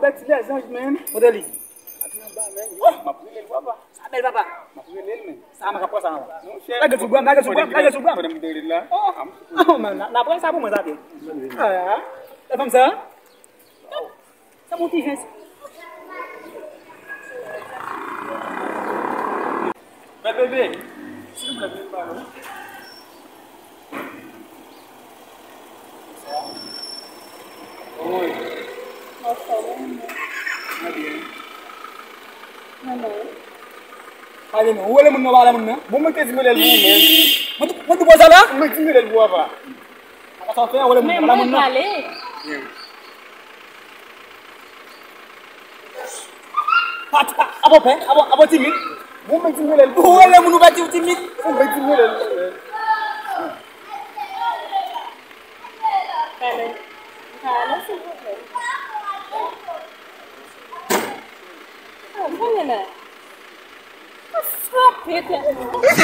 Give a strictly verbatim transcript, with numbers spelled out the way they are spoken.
Bèt ti lèzanj, menm. Kote li? Oh! M ap rele l, papa. Sa bèl, papa. M ap rele l, menm. Sa, m ap pran sa, papa. Lage sou bra m, lage sou bra m, lage sou bra m. Pandan m rele l la. Oh! Oh, man, n a pran sa pou mwen, sa te. Ah, e fanm sa? Sa bon ti jès. Bèl bebe, silvouplè, vin pale w. Wi. Mwen byen. Mwen byen. Pale non, ou rele moun nan, pale moun nan. Bon, mwen te di m rele l pou ou menm. Mwen tou, mwen tou pran sa la? Mwen di m rele l pou ou, papa. Apa sa w fè, ou rele moun nan, pale moun nan. Apa w pè, apa w timid. Bon, mwen di m rele l pou ou. Ou rele moun, ou pa di w timid. Bon, mwen di m rele l. Pale. Pale, silvouplè. Oh, pale la. Ou frape tèt mwen.